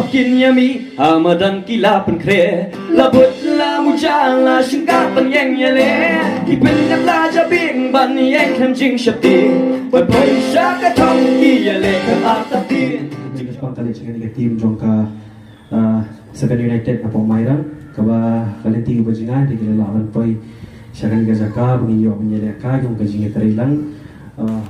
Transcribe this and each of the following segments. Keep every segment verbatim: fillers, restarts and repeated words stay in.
Kin ïa mih ha madan ki la pynkhreh, la bud la muja la shim ka pynïeng ïaleh. Ki pynïap la jabieng ban ïeng khlem jingsheptieng, ban poi sha ka thong ki ïaleh khlem artatien. Jingkyrpang ka leit sha kane ka team jong ka, ah, Seven United na pdeng Mairang, kaba ka lynti kaba jngai te ki la lah ban poi sha kane ka jaka ba ngin ïoh ban ïalehkai jong ka jingïatreilang. Ah,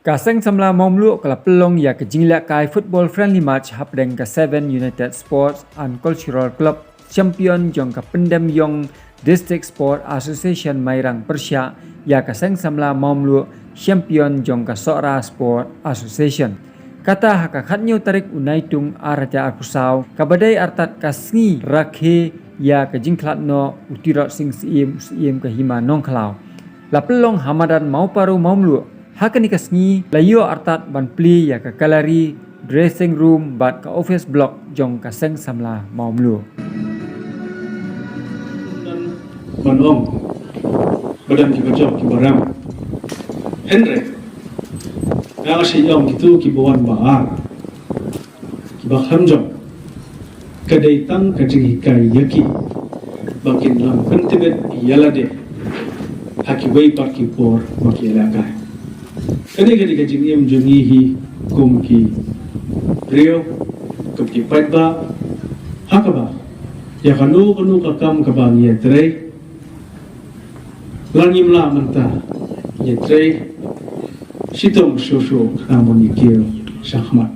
Ka Seng Samla Mawmluh ka la pynlong ïa ka jinglehkai football friendly match hapdeng ka Seven United Sports and Cultural Club, champion jong ka Pyndem Ïong District Sport Association Mairang, pyrshah ïa ka Seng Samla Mawmluh, champion jong ka Sohra Sport Association. Kata ha ka khathynñiew tarik u Naitung ar hajar arphew saw, kaba dei artat ka sngi rakhe ïa ka jingkhlad noh u Tirot Sing Syiem, u Syiem ka Hima Nongkhlaw. La pynlong ha madan Mawparu Mawmluh. Ha kane ka sngi la ïoh artat ban plie ïa ka gallery, dressing room bad ka office block jong ka Seng Samla Mawmluh. Ban ong ba don kiba jop kiba rem. Hynrei nga nga shu ong kito kiba wan ba ar, kiba khlem jop, ka dei tang ka jinghikai ïa ki ba kin lam pyntbit ïa lade ha kiwei pat ki por ba ki ïalehkai. Kane ka dei ka jingim jong ngi hi kum ki briew, kum ki paidbah, ha kaba ïa kano kano ka kam kaba ngi ïatrei, la ngim lah mynta ïatrei shitom shuh shuh khnang ba ngin kiew shakhmat.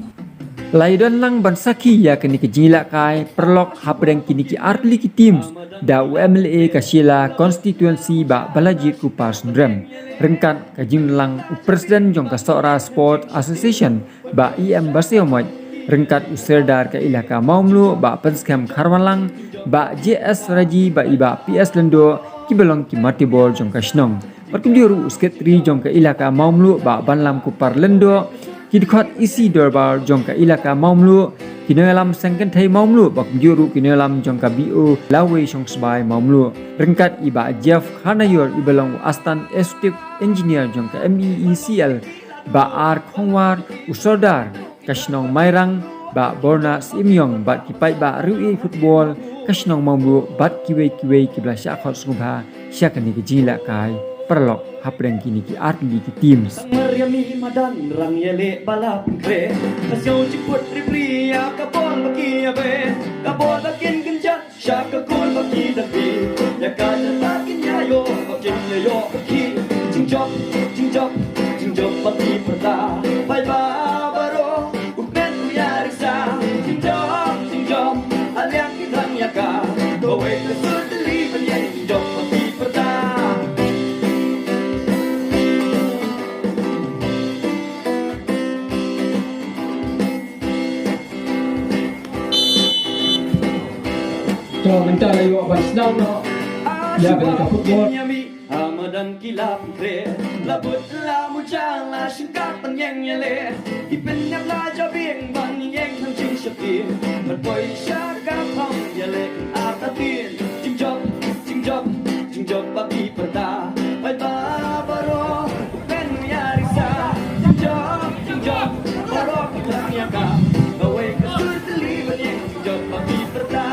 La ïadon lang ban sakhi ïa kane ka jingïalehkai paralok hapdeng kine ki artylli ki teams da u M L A ka Shella Constituency, Bah Balajied Kupar Syndrem, ryngkat ka jingdon lang u President jong ka Sohra Sport Association, Bah E M Baseomoit, ryngkat u Sordar ka Elaka Mawmluh, Bah Pynskhem Kharwanlang, Bah J S Raji bad i Bah P S Lyngdoh, kiba long ki martibor jong ka shnong. Bad kumjuh ruh u Secretary jong ka Elaka Mawmluh, Bah Banlam Kupar Lyngdoh, ki dkhot E C Dorbar jong ka Elaka Mawmluh, ki nongïalam Seng Kynthei Mawmluh, bad kumjuh ruh ki nongïalam jong ka B O Lawei Shongsbai Mawmluh, ryngkat i Bah Jeff Kharnaior, iba long u Assistant Executive Engineer jong ka M E E C L, Bah R Khongwar, u Sordar ka shnong Mairang, Bah Borna Syiemiong, bad ki paidbah riewïeit football ka shnong Mawmluh, bad kiwei kiwei kiba la shah khot sngewbha sha kane ka jingïalehkai paralok hapdeng kine ki artylli ki teams. Tang mar ïa mih madan rang ïaleh ba la pynkhreh, ka siew jingput ripri ïa ka bor ba ki ïa beh, ka bor ba kin kynjat sha ka kur ba ki dang phi. Ïa ka jaka kin ïa ïoh ba kin ïa ïoh ba ki. Jingjop, jingjop, jingjop ba ki pyrta. Paidbah baroh, u kmen u ïa risa. Jingjop, jingjop, a liang ki dang ïa ka. Kawei ka sur tylli ban ïa jingjop ba ki pyrta. To mynta la ïoh ban sdang noh ïa kane ka football. Ha madan ki la pynkhreh, la bud la muja la shim ka pynïeng ïaleh. Ki pynïap la jabieng ban ïeng khlem jingsheptieng. Ban poi sha ka thong ïaleh artatien. Jingjop, jingjop, jingjop ba ki pyrta. Paidbah baroh, u kmen u ïa risa. Jingjop, jingjop, baroh ki dang ïa ka. Kawei ka sur tylli ban ïeng jingjop ba ki pyrta.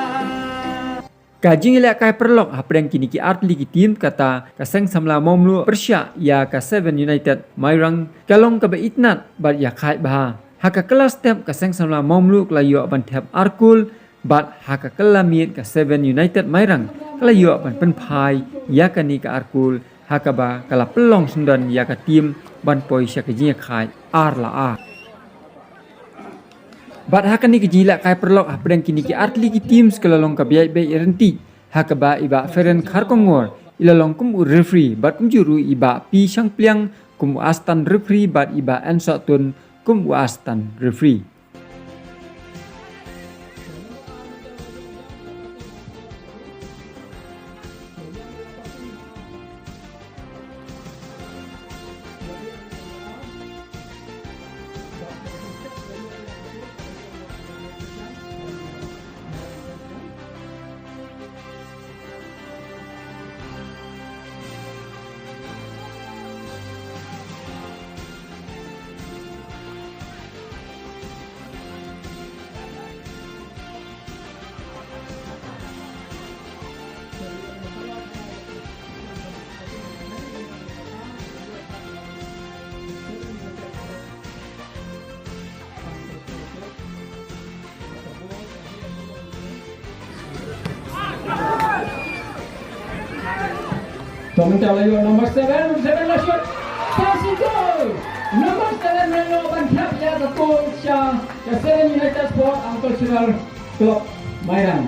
Ka jingïalehkai paralok hapdeng kine ki artylli ki team, kata ka Seng Samla Mawmluh pyrshah ïa ka Seven United Mairang, ka long kaba itynnad bad ïakhaid bha. Ha ka kylla step ka Seng Samla Mawmluh ka la ïoh ban thep ar kol, bad ha ka kylla miet ka Seven United Mairang ka la ïoh ban pynphai ïa kane ka ar kol, ha kaba ka la pynlong syndon ïa ka team ban poi sha ka jingïakhaid ar la ar. Bad ha kane ka jingïalehkai paralok hapdeng kine ki artylli ki teams ka la long kaba ïaid beit ryntih, ha kaba i Bah Feren Kharkongor i la long kum u referee, bad kumjuh ruh i Bah P Shangpliang kum u assistant referee, bad i Bah N Sohtun kum u assistant referee. Kumta la ïoh number seven, seven la shoot. Pass it goal. Number seven la ïoh ban thep ïa ka goal sha ka Seven United Sport and Cultural Club Mairang.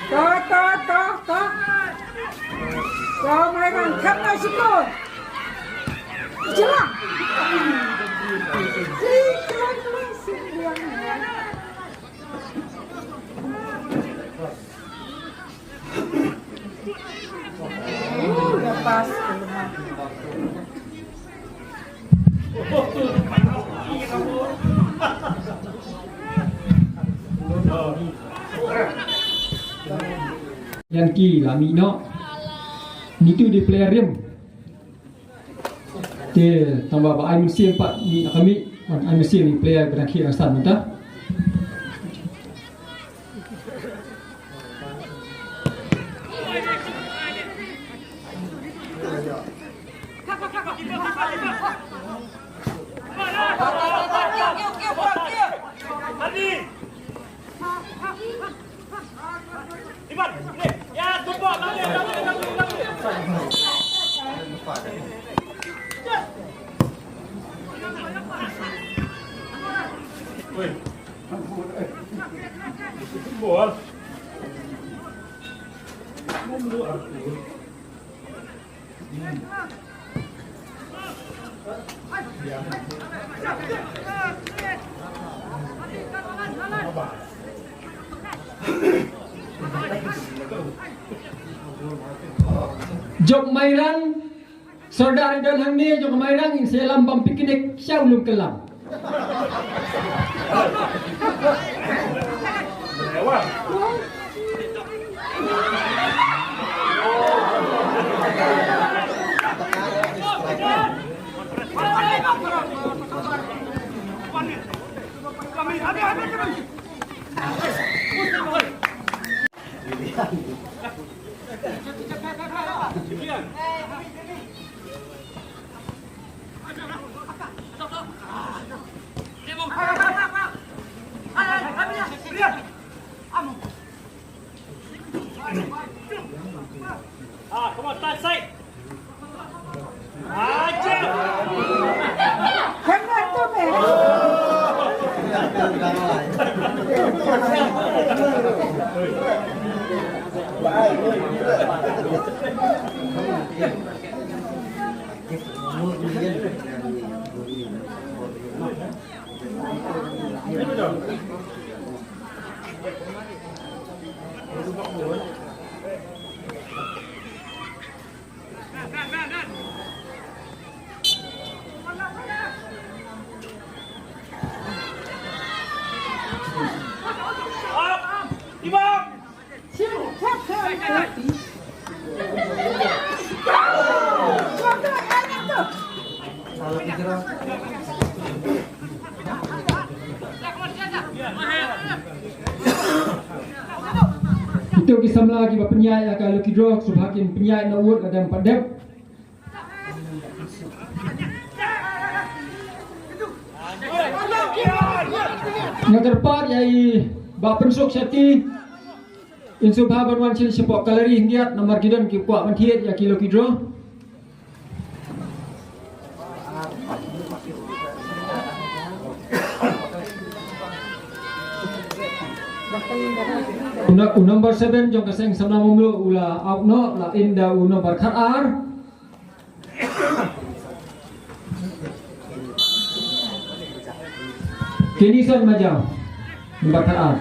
To, to, to, to. To, Mairang, thep noh shuh. Jela. Ïa ki la mih noh. Ngi tu dei player rim. Te tang ba, ba ai mynsiem pat ngi akan mih, ai mynsiem ïa ki player ba dang khie dang san mynta. Jop Mairang, Sordar i don hangne jong ka Mairang, in sa ïalam bam picnic sha u Lum Kyllap. Ah, come on, touch side. Ito ki samla kiba pynïaid ïa ka lucky draw, sngewbha kin pynïaid na wut lada ym pat dep. Nga kyrpad ïa i Bah Pynsuk Shetty. Yn sngewbha ban wan sha, shapoh gallery hyndiat namar ki don ki kwah ban thied ïa ki lucky draw. U no-, u number seven jong ka seng samla Mawmluh u la out noh, la in da u number khatar. Kenison Majau, number khatar.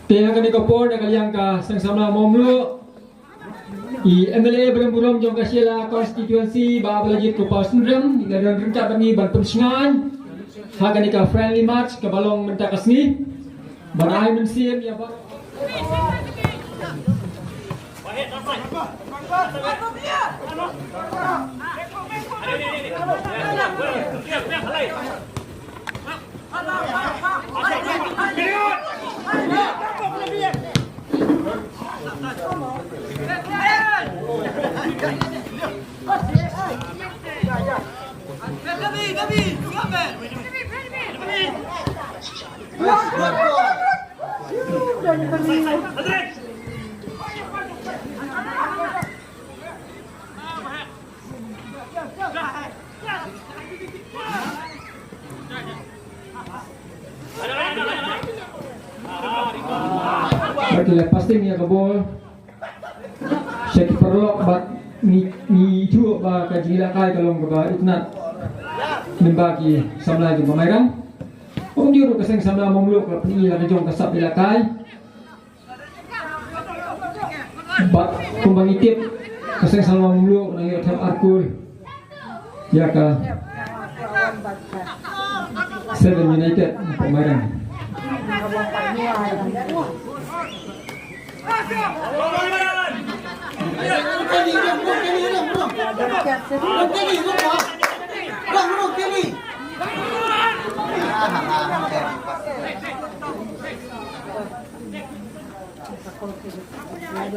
Te ha kane ka por, na ka liang ka seng samla Mawmluh, i M L A ba don burom jong ka Shella constituency, Bah Balajied Kyrpang Syndrem, i la don ryngkat bad ngi ban pynshngaiñ ha kane ka friendly match kaba long mynta ka sngi. Ban ai mynsiem ïa ba Ba ki la passing ïa ka ball sha ki paralok bad ngi, ngi ithuh ba ka jingïalehkai ka long kaba itynnad lyngba ki samla jong ka Mairang. Kumjuh ruh ka seng samla Mawmluh ka la pyni ïa la ka jong ka sap ïalehkai. Bad kumba ngi tip, ka seng samla Mawmluh ka nang ïoh them ar kol ïa ka Seven United na Pongmairang. Ka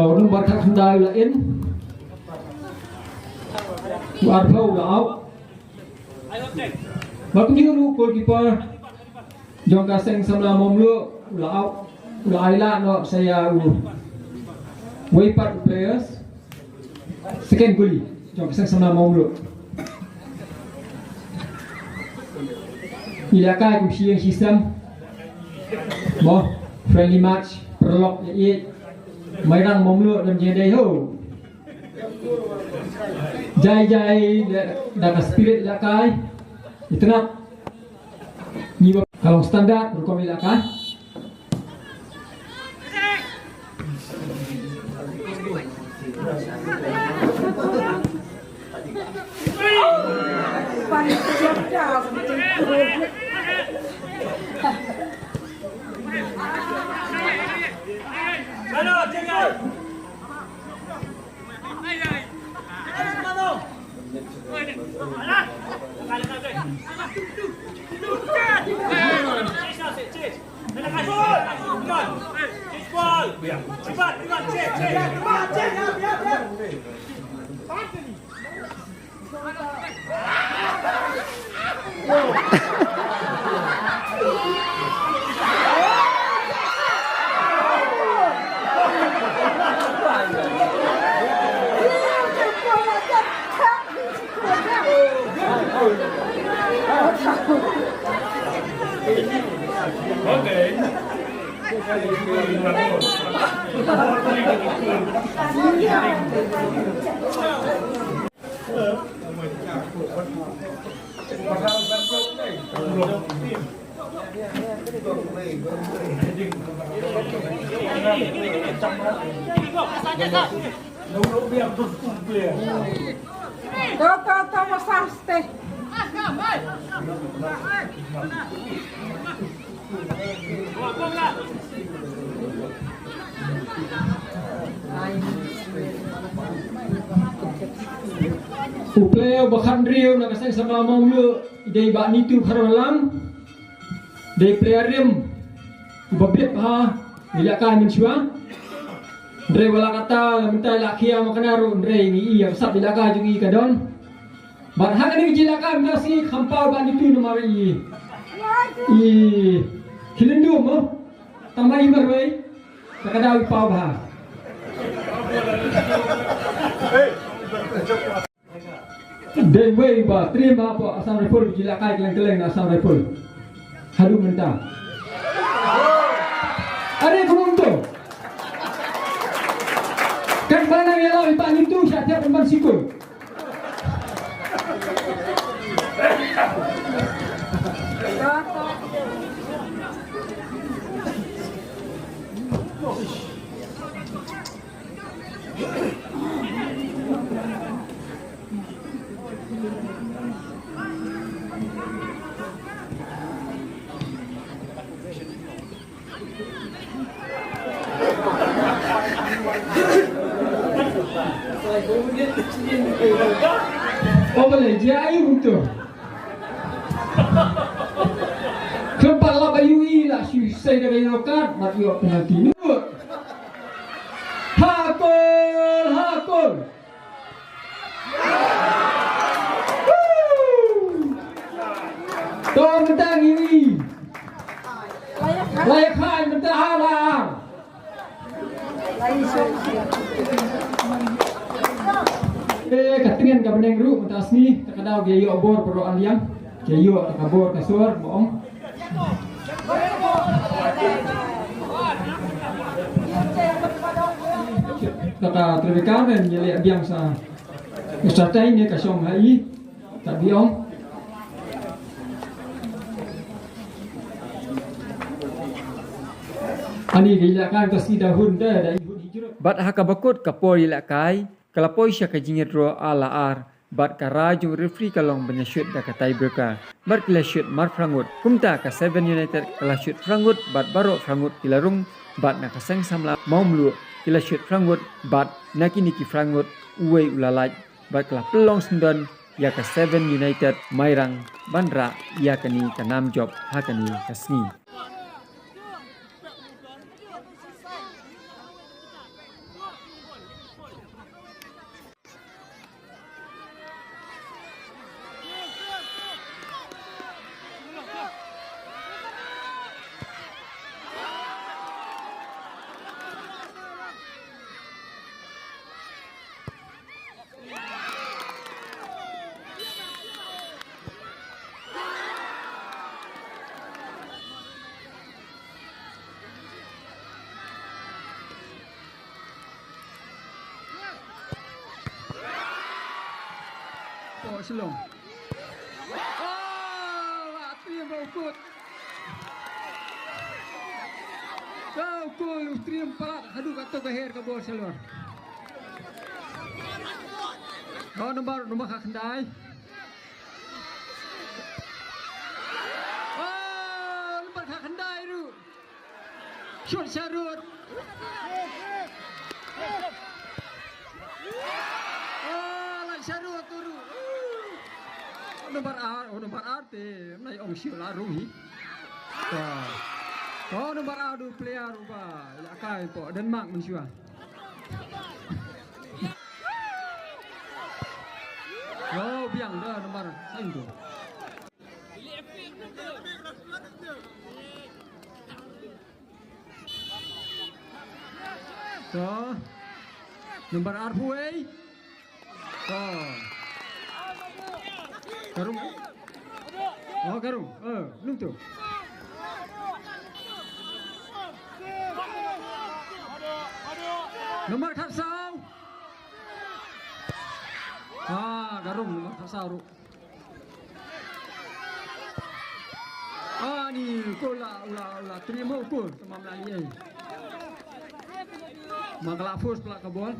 u number thak khyndai u la in. U arphew u la out. Ba kumjuh ruh goalkeeper jong ka seng samla Mawmluh u la out. U la ai lad noh sa ïa u wei pat u players. Second goalie jong ka seng samla Mawmluh. Ngi lehkai kum shi ïing shi sem. Mo, friendly match, paralok ïa ïeit. Mairang Mawmluh lam jingdei ho. Jai jai da ka spirit lehkai. Itynnat. Ngi ba ka long standard rukom lehkai. To, to, to, mo sa ste. U player ba khathynriew na ka seng samla Mawmluh, i dei Bah Nitu Kharwalam. Dei player rim uba bit bha, ngi lehkai mynshuwa. Hynrei wat la katta mynta i la khia ma kane ruh, hynrei ngi i ïa ka sap i lehkai jong i ka don. Bad ha kane ka jingïalehkai mynta sngi kham paw Bah Nitu namar i, i khie lyndu mo. Tang ba i marwei. Te ka daw i paw bha. Dei wei ba triem hapoh Assam Rifle, jingïalehkai kylleng kylleng na Assam Rifle haduh mynta. Are kumno to? Katba nang ïalam i Bah Nitu sha thiah pynban sikul. O balei jia aïu kumto? Khlem pat lap aïu i la shu sei da ka yellow card, bad ïoh penalty. Ha kol, ha kol. To mynta ngi ïohi. La ïa khlaiñ mynta ha la. Eh, ka tngen ka bneng ruh mynta sngi, ta ka daw ki ïoh bor baroh ar liang. Ki ïoh ta ka bor ka sor ba ong. Kata Trevika ren ïaleh biang sa extra time ne ka shong ha i. Ka biang. Ani ka ïalehkai ka sida hun da da i hun hijrah. Bad ha kaba kut ka por ïalehkai ka la poi sha ka jingïadro ar la ar. bad ka rai jong u referee ka long ban ïa shoot da ka tiebreaker. Bad ki la shoot mar phra ngut. Kumta ka Seven United ka la shoot phra ngut bad baroh phra ngut ki la rung, bad na ka seng samla Mawmluh ki la shoot phra ngut, bad na kine ki phra ngut uwei u la lait, bad ka la pynlong syndon ïa ka Seven United Mairang ban rah ïa kane ka nam jop ha kane ka sngi. Poh Shillong. Oh, la triem ba u kut. Ba u kut u triem palat haduh kato ka her ka bol shalor. Oh, nombar, nombar khatkhyndai. Oh, nombar khatkhyndai ruh. Shot sharud. Oh, la sharud tu ruh. Nombar ar, oh, nombar ar te, nai ong shu la ruh hi. To. To nombar ar u player uba ïalehkai poh Denmark mynshuwa. Oh, biang da nombar saiñ tu. To. Nombar arphew wei. To. Ka rung. Oh, ka rung. Eh, lum tu. Nombar khatsaw. Ah, ka rung nombar khatsaw ruh. Ani, u kul la, u la, u la triem u kul, tang ba ym la leh ei. Ma ka la force palat ka bol.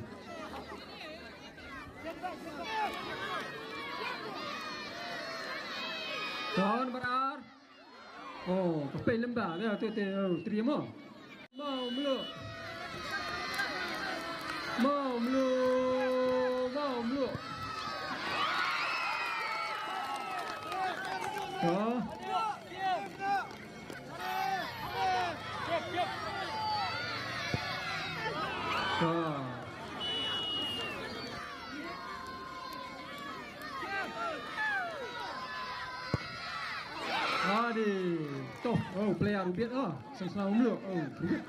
To, nombar ar. Oh, ka pei lem ba, ïa, te, te, oh, triem. Mawmluh. Mawmluh, Mawmluh. To. To. Adi. To, oh, player u biet, oh. Seng sla Mawmluh, oh, u biet.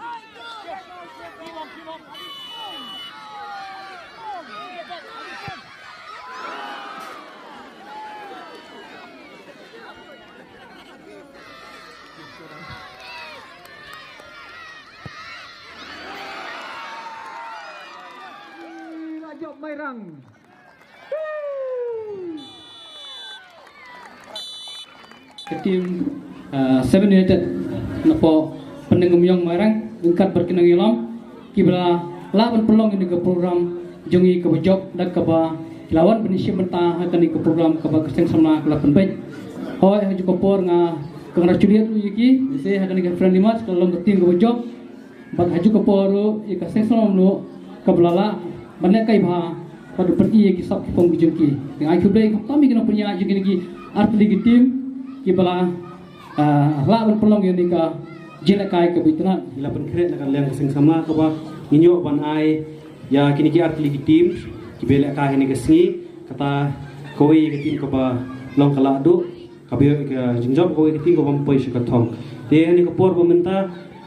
La jop Mairang. Ka team, ah, Seven United napoh Pyndengumiong Mairang, ryngkat bad ki nongïalam kiba la lah ban pynlong ïa kane ka program jong ngi kaba jop da kaba ki la wan ban ïashim bynta ha kane ka program kaba ka seng samla ka la pynbeit. Hooid, ha kajuh ka por nga congratulate ïa ki, lehse ha kane ka friendly match ka la long ka team kaba jop. Bad ha kajuh ka por ruh ïa ka seng samla Mawmluh kaba la lah ban lehkai bha bad ban pyni ïa ki sap ki phong ki jong ki. Te nga ai khublei kham tam ïa ki nongpynïaid jong kine ki artylli ki team kiba la, ah, lah ban pynlong ïa kane ka jingïalehkai kaba itynnad. Ngi la pynkhreh na ka liang ka seng samla kaba ngi ñiew ban ai ïa kine ki artylli ki team kiba ïalehkai ha kane ka sngi, kata kawei ka team kaba long ka Lahduh. Kaba ïoh ka jingjop kawei ka team kaba ym poi sha ka thong. Te ha kane ka por ba mynta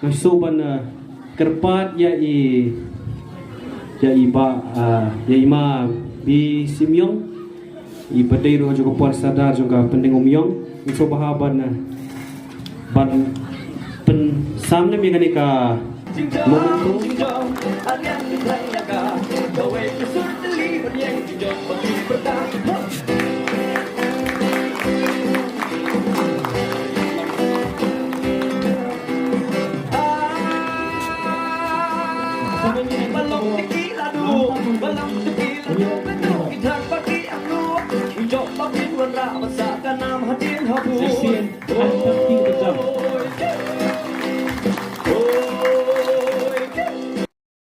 nga shu ban, ah, kyrpad ïa i, ïa i bah, ah, ïa i ma Bishimïong, iba dei ruh ha kajuh ka por i Sardar jong ka Pyndengumiong. Nga shu bha ban, ah, ban pynsam lem ïa kane ka momentum. Kin wanrah ban sah ka nam hadien habud.